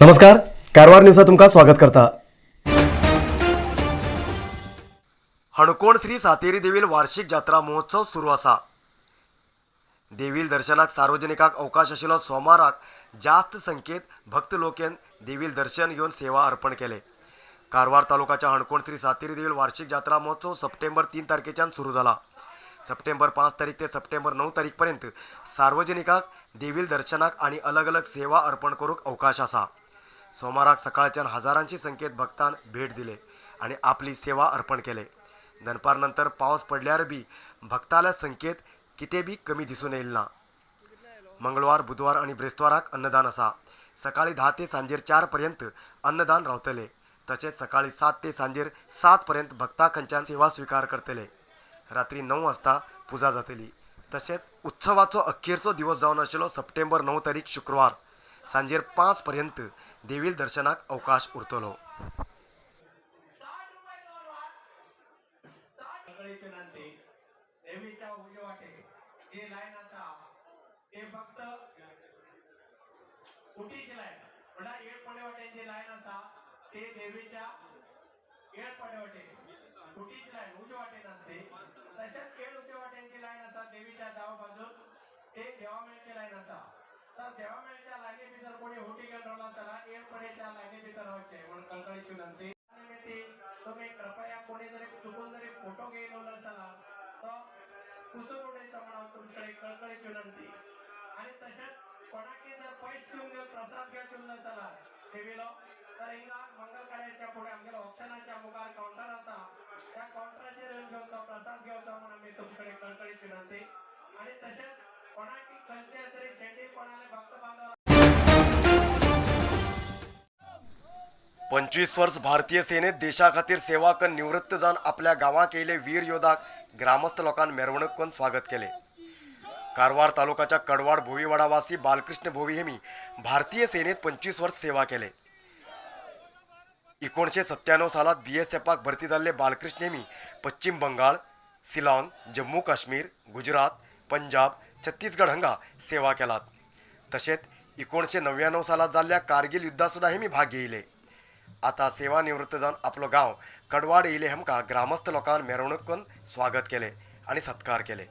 नमस्कार, कारवार न्यूजा तुमकां स्वागत करता. हणकोण श्री सातेरी देवील वार्षिक जात्रा महोत्सव सुरू आसा. देवील दर्शनाक सार्वजनिकाक अवकाश आशिल्लो सोमाराक जास्त संख्येत भक्त लोकेन देवील दर्शन घेवन सेवा अर्पण केले. कारवार तालुकाच्या हणकोण श्री सातेरी देवील वार्षिक जात्रा महोत्सव सप्टेंबर 3 तारखेच्यान सुरू जाला. सप्टेंबर 5 तारीख ते सप्टेंबर 9 तारीख पर्यंत सार्वजनिकाक देवील दर्शनाक आणि अलग अलग सेवा अर्पण करूंक अवकाश आसा. सोमाराक सकाळच्यान हजारांची संख्येत भक्तान भेट दिले आणि आपली सेवा अर्पण केले. दनपार नंतर पावस पडल्यार बी भक्ताल्या संख्येत कितें बी कमी दिसून येयल ना. मंगळवार, बुधवार आणि ब्रेस्ताराक अन्नदान आसा. सकाळी 10 ते सांजेर 4 पर्यंत अन्नदान रावतले. तशेंच सकाळी 7 ते सांजेर 7 पर्यंत भक्ता खंयच्यान सेवा स्विकार करतले. रात्री 9 वाजता पुजा जातली. तशेंच उत्सवाचो अखेरचो दिवस जावन आशिल्लो सप्टेंबर 9 तारीख शुक्रवार सांजेर 5 पर्यंत देवील दर्शनाक अवकाश उरतलो. देवीच्या उजवाटे जे लाईन असा ते फक्त उटीची लाईन म्हणल्यार येळपडे वाटेन जी लाईन असा ते देवीच्या येळपडे वाटे उटीची लाईन उजव्या वाटेन असते. तशेंच येळ उजव्या वाटेनची लाईन असा देवीच्या डाव बाजून ते देवामेळची लाईन असा. तर देवामेळच्या लाईनी भितर कोणी हुटी घेऊन रावला जाल्यार येळपडेच्या लाईनी भितर रावचे म्हणून कळकळीची विनंती. तुम्ही कृपया कोणी जरी चुकून जरी फोटो घेऊन जाल्यार तो पुसून उडयचो म्हणून तुमच्याकडे कळकळीची विनंती. आणि तशेंच कोणाकी जर पैसे दिवन घेवन प्रसाद घेवचे उरलो जाल्यार देवीलो तर हिंगा मंगल कार्याच्या फुडें आमगेल्या ऑप्शनाच्या मुखार कावंटर आसा, त्या कावंटराचेर येवन घेवन तो प्रसाद घेवचो म्हणून आमी तुमच्याकडे कळकळीची विनंती. आणि तशेंच कोणाकी खंयचे तरी शेंडी कोणाले भक्त बांधव 25 वर्स भारतीय सेनेत देशा खातीर सेवा करून निवृत्त जावन आपल्या गांवाक येयले वीर योधाक ग्रामस्थ लोकांन मिरवणूक करून स्वागत केले. कारवार तालुकाच्या कडवाड भोवीवाडावासी बालकृष्ण भोवी हेमी भारतीय सेनेत 25 वर्स सेवा केले. 1997 सालात BSFाक भरती जाल्ले बालकृष्ण हेमी पश्चिम बंगाल, सिलाँग, जम्मू काश्मीर, गुजरात, पंजाब, छत्तीसगड हांगा सेवा केलात. तशेंच 1999 सालात जाल्ल्या कारगिल युद्धात सुद्दां हेमी भाग घेयले. आता सेवानिवृत्त जावन आपलो गांव कडवाड येयले हेमकां ग्रामस्थ लोकांन मिरवणूक करून स्वागत केले आनी सत्कार केले.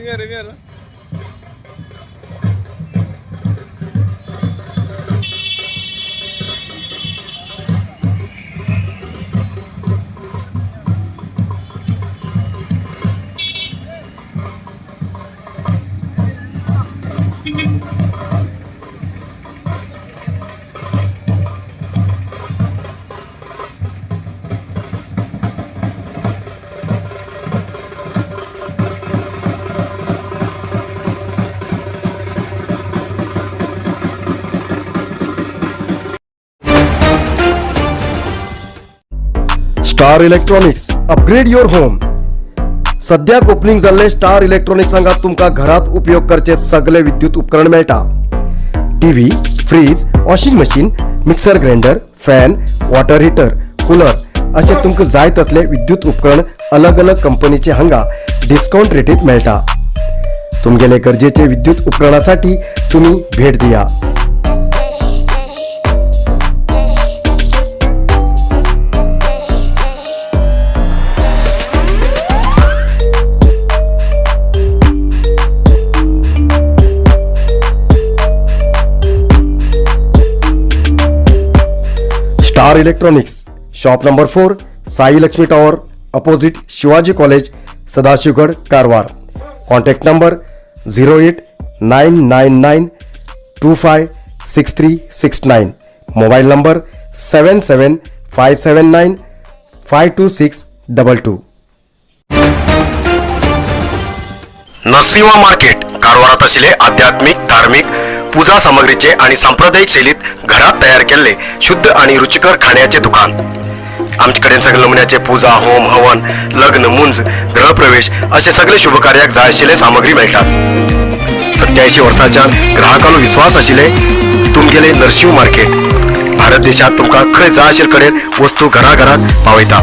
Mira. Star electronics, upgrade your home. सद्याक ओपनिंग जाल्ले स्टार इलेक्ट्रॉनिक्स हांगा तुमकां घरात उपयोग करचे सगळे विद्युत उपकरण मेळटा. TV, fridge, washing machine, mixer grinder, fan, water heater, cooler अशे तुमकां जाय तसले विद्युत उपकरण अलग अलग कंपनीचे हांगा डिस्काउंट रेटीत मेळटा. तुमगेले गरजेचे विद्युत उपकरणासाठी तुम्ही भेट दिया. Star electronics, shop number 4, Sai Lakshmi tower, opposite Shivaji college, Sadashivgad, Karwar. Contact number 08999256369. Mobile number 775795 52622. Narasimha market कारवारात आशिल्ले आध्यात्मिक, धार्मिक पूजा सामग्रीचे आणि सांप्रदायिक शैलीत घरात तयार केल्ले शुद्ध आणि रुचिकर खाण्याचे दुकान. आमचे कडेन सगळे नमुन्याचे पूजा, होम, हवन, लग्न, मुंज, गृहप्रवेश असे सगळे शुभकार्याक जाय आशिल्ले सामग्री मेळटात. 87 वर्सांच्यान ग्राहकांलो विश्वास आशिल्ले तुमगेले नरशिंव मार्केट भारत देशात तुमकां खंय जाय आशिल्ले कडेन वस्तू घराघरात पावयता.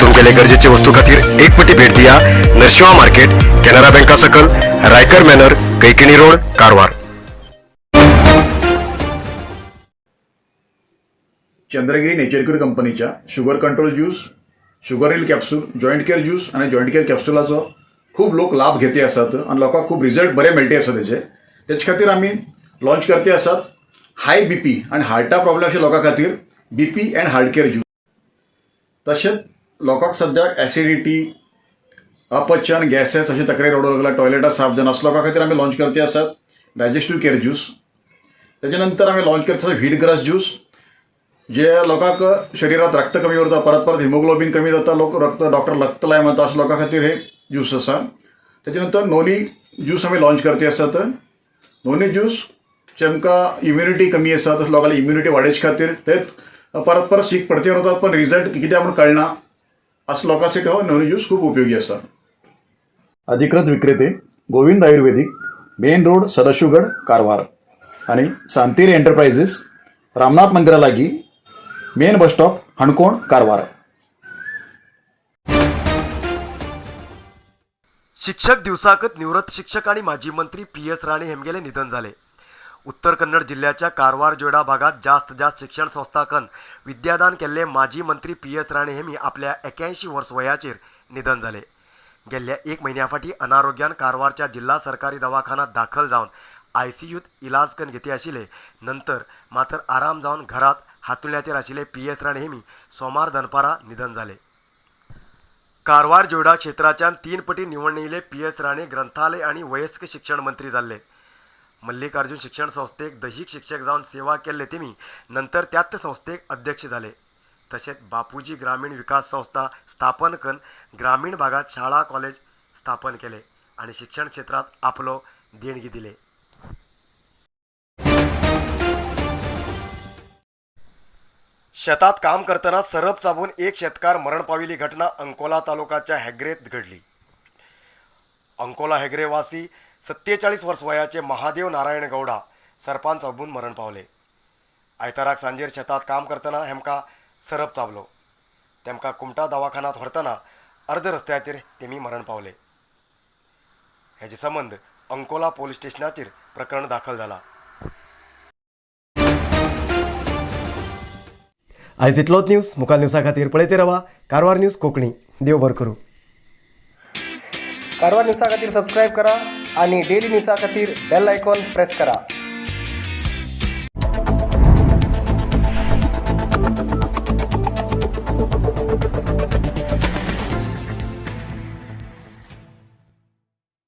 तुमगेले गरजेचे वस्तू खातीर एक पटी भेट दिया नरशिंवा मार्केट, केनरा बँका सकल, Raikar manor, Kaikini road, Karwar. Chandragiri nature cure कंपनीच्या sugar control juice, sugar heal capsule, joint care juice आनी जॉयंट केअर कॅप्सुलाचो खूब लोक लाभ घेते आसात आनी लोकांक खूब रिजल्ट बरे मेळटे आसा तेजे. तेचे खातीर आमी लॉन्च करते आसात हाय बीपी आनी हार्टा प्रॉब्लेम अशे लोकां खातीर BP and heart care juice. तशेंच लोकांक सद्याक एसिडिटी, अपचन, गॅसेस अशे तक्रारी रडूंक लागला, टॉयलेटां साफ जायना, असो लोकां खातीर आमी लॉन्च करते आसात डायजेस्टीव केअर ज्यूस. तेजे नंतर आमी लॉन्च करते आसात व्हीट ग्रास ज्यूस, जे लोकांक शरिरात रक्त कमी उरता, परत परत हिमोग्लोबीन कमी जाता, लोक रक्त डॉक्टर रक्त लाय म्हणता, अशा लोकां खातीर हे ज्यूस आसा. तेजे नंतर नोनी ज्यूस आमी लॉन्च करते आसात. नोनी ज्यूस जेमकां इम्युनिटी कमी आसा, तशें लोकांली इम्युनिटी वाडोवचे खातीर, ते परत परत सीक पडते रावतात पण रिजल्ट कित्याक म्हूण कळना, असो लोकांसाठी हो नोनी ज्यूस खूब उपयोगी आसा. अधिकृत विक्रेते गोविंद आयुर्वेदिक, मेन रोड, सदाशिवगड, कारवार आणि सांतेरी एंटरप्राइजेस, रामनाथ मंदिरा लागीं, main bus stop, Canacona, Karwar. शिक्षक दिवसाकच निवृत्त शिक्षक आणि माजी मंत्री पी.एस. राणे हेमगेले निधन झाले. उत्तर कन्नड जिल्ह्याच्या कारवार जोयडा भागात जास्त जास्त शिक्षण संस्थाकन विद्यादान केल्ले माजी मंत्री पी.एस. राणे हेमी आपल्या 81 वर्स वयाचेर निधन झाले. गेल्ल्या एक म्हयन्या फाटीं अनारोग्यान कारवारच्या जिल्हा सरकारी दवाखान्यात दाखल जावन आयसीयूत इलाज करून घेते आशिल्ले. नंतर मात्र आराम जावन घरात हातुळण्याचेर आशिल्ले पी.एस. राणे हेमी सोमार दनपारा निधन झाले. कारवार जोयडा क्षेत्राच्यान 3 पटी निवडून येयले पी.एस. राणे ग्रंथालय आणि वयस्क शिक्षण मंत्री जाल्ले. मल्लिकार्जुन शिक्षण संस्थेक दैहिक शिक्षक जावन सेवा केल्ले तेमी नंतर त्याच संस्थेक अध्यक्ष जाले. तशेंच बापूजी ग्रामीण विकास संस्था स्थापन करून ग्रामीण भागात शाळा कॉलेज स्थापन केले आणि शिक्षण क्षेत्रात आपलो देणगी दिले. शेतात काम करताना सरप चाबून एक शेतकार मरण पाविली घटना अंकोला तालुकाच्या हेगरेत घडली. अंकोला हेगरेवासी 47 वर्स वयाचे महादेव नारायण गौडा सरपान चाबून मरण पावले. आयताराक सांजेर शेतात काम करतना हेमका सरप चाबलो. तेमकां कुमटा दवाखान्यात व्हरतना अर्द रस्त्याचेर तेमी मरण पावले. हेजे संबंद अंकोला पोलीस स्टेशनाचेर प्रकरण दाखल जाला. आयज इतलोच न्यूज. मुखार न्यूजा खातीर पळयते रावा कारवार न्यूज कोंकणी. देव बरो करूं. कारवार न्यूजा खातीर सबस्क्रायब करा आणि डेली न्यूजा खातीर बेल आयकॉन प्रेस करा.